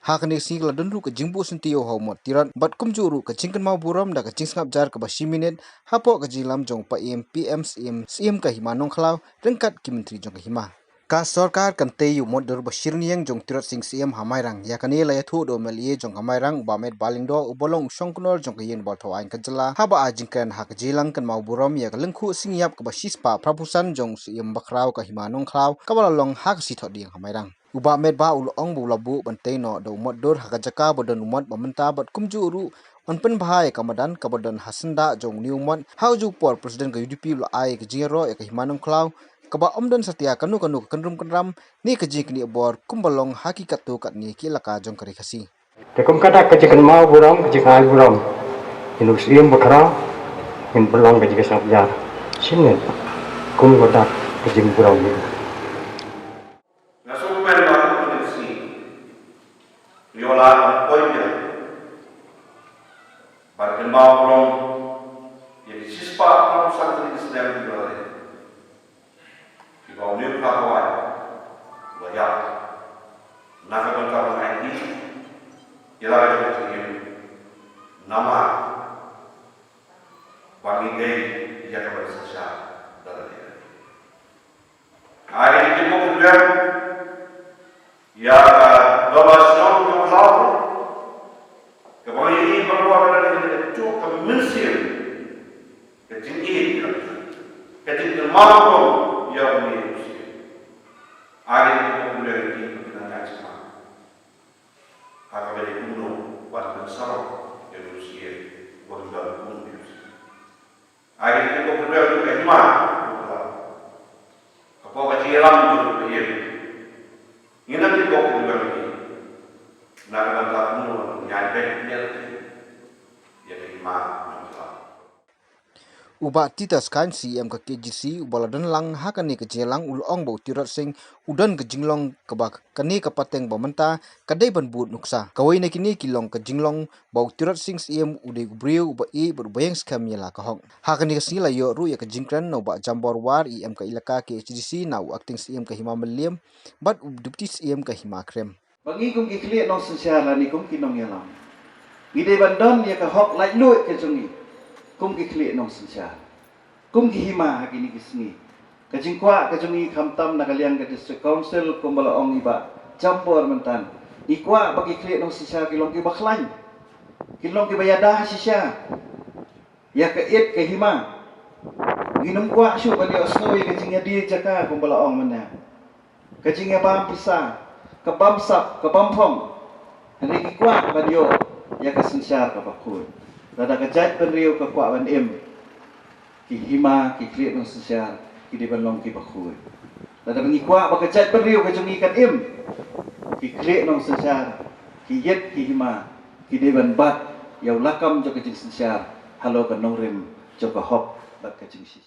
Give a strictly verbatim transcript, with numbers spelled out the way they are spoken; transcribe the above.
Ha kane ka sngi ka la don ruh ka jingbuh syntiew ha u Mot Tirot bad kumjuh ruh ka jingkynmaw burom da ka jingsngap jar kaba shi minit hapoh ka jingïalam jong u Paiem P M Syiem, Syiem ka Hima Nongkhlaw, ryngkat ki myntri jong ka hima. Ka sorkar kan tei ïa u mot dur ba shi rynïeng jong u Tirot Sing Syiem ha Mairang. Ïa kane la ïathuh da u M L A jong ka Mairang, u Bah Metbah Lyngdoh, uba long u shongknor jong ka Ïing Bor Thaw Aiñ ka jylla, haba ai jingkren ha ka jingïalang kynmaw burom ïa ka lyngkhuh sing ïap kaba shispah phraphew san jong u Syiem bakhraw ka Hima Nongkhlaw kaba la long ha ka Sngi Thohdieng ha Mairang. U Bah Metbah u la ong ba u la buh ban tei noh da u mot dur ha ka jaka ba don u mot ba mynta bad kumjuh ruh yn pynbha ïa ka madan kaba don ha syndah jong une u mot. Ha kajuh ka por President ka U D P u la ai ka jingïaroh ïa ka Hima Nongkhlaw kaba ym don satia kano kano ka kynrum kynram ne ka jingknieh bor kumba long ha ki katto katne ki elaka jong ka Ri Khasi. Te kum ka dak ka jingkynmaw burom, ka jingai burom ïa u Syiem bakhraw, ngin pynlong ka jingïasngap jar shi minit. Kum ka dak ka jingburom. Nga sngewkmen ba ha kane ka sngi ïoh lad ban poi biang ban kynmaw burom ïa ki shispah phraphew san tylli ki snem kiba la leit, kiba u Hima Nongkhlaw u la ïap na ka bynta ban aiti ïa la ka jong ka jingim namar ba ngi dei ïa ka ban synshar da lade. Ai kane ka jingbuh kynriang ïa ka doba shnong Nongkhlaw, kaba ngi ïohi ban wan na ka jingïathuh ka mynsiem, ka jingïeit, ka jingkynmaw burom ïa une u Syiem. Ai kane ka jingbuh kynriang ïa ki ba ki nang ïaid sha Ha kaba ïa kumno ban pynsawa ïa u Syiem, ban don kum u Syiem. Ai kaba ïa kumno ka hima. Hapoh ka jingïalam jong u Syiem, ngin ïa kumno ka hima. Na ka bynta kumno ban ïa beh ïa ka hima. U Bah Titus Chyne, C E M ka K H A D C, uba la don lang ha kane ka jingïalang, u la ong ba u Tirot Sing u don ka jinglong kaba kane ka pateng ba mynta ka dei ban bud nuksa. Kawei na kine ki long ka jinglong ba u Tirot Sing Syiem u dei u briew uba ïeit bad uba ïeng skhem ïa la ka hok. Ha kane ka sngi la ïoh ruh ïa ka jingkren na u Bah Jambor War, E M ka Elaka K H A D C, na u Acting Syiem ka Hima Mylliem bad u Deputy Syiem ka Hima Krem. Ba ngi kum ki khlieh nongsynshar lane kum ki nongïalam, ngi dei ban don ïa ka hok laitluid ka jong ngi kum ki khlieh nongsynshar, kum ki hima ha kine ki sngi. Ka jingkwah ka jong ngi khamtam na ka liang ka District Council kumba la ong i Bah Jambor mynta, ngi kwah ba ki khlieh nongsynshar ki long kiba khlaiñ, ki long kiba ïada shisha ïa ka ïit ka hima. Ngim kwah shuh ban ïohsngew ïa ka jingïadie jaka kumba la ong mynne, ka jingïabam pisa, ka bamsap, ka bamphong. Hynrei ngi kwah ban ïoh ïa ka synshar kaba khuid. Lada ka jaitbynriew ka kwah ban im, ki hima, ki khlieh nongsynshar ki dei ban long kiba khuid. Lada ngi kwah ba ka jaitbynriew ka jong ngi kan im, ki khlieh nongsynshar, ki ïit ki hima ki dei ban bat ïa u lakam jong ka jingsynshar halor ka nongrim jong ka hok bad ka jingshisha.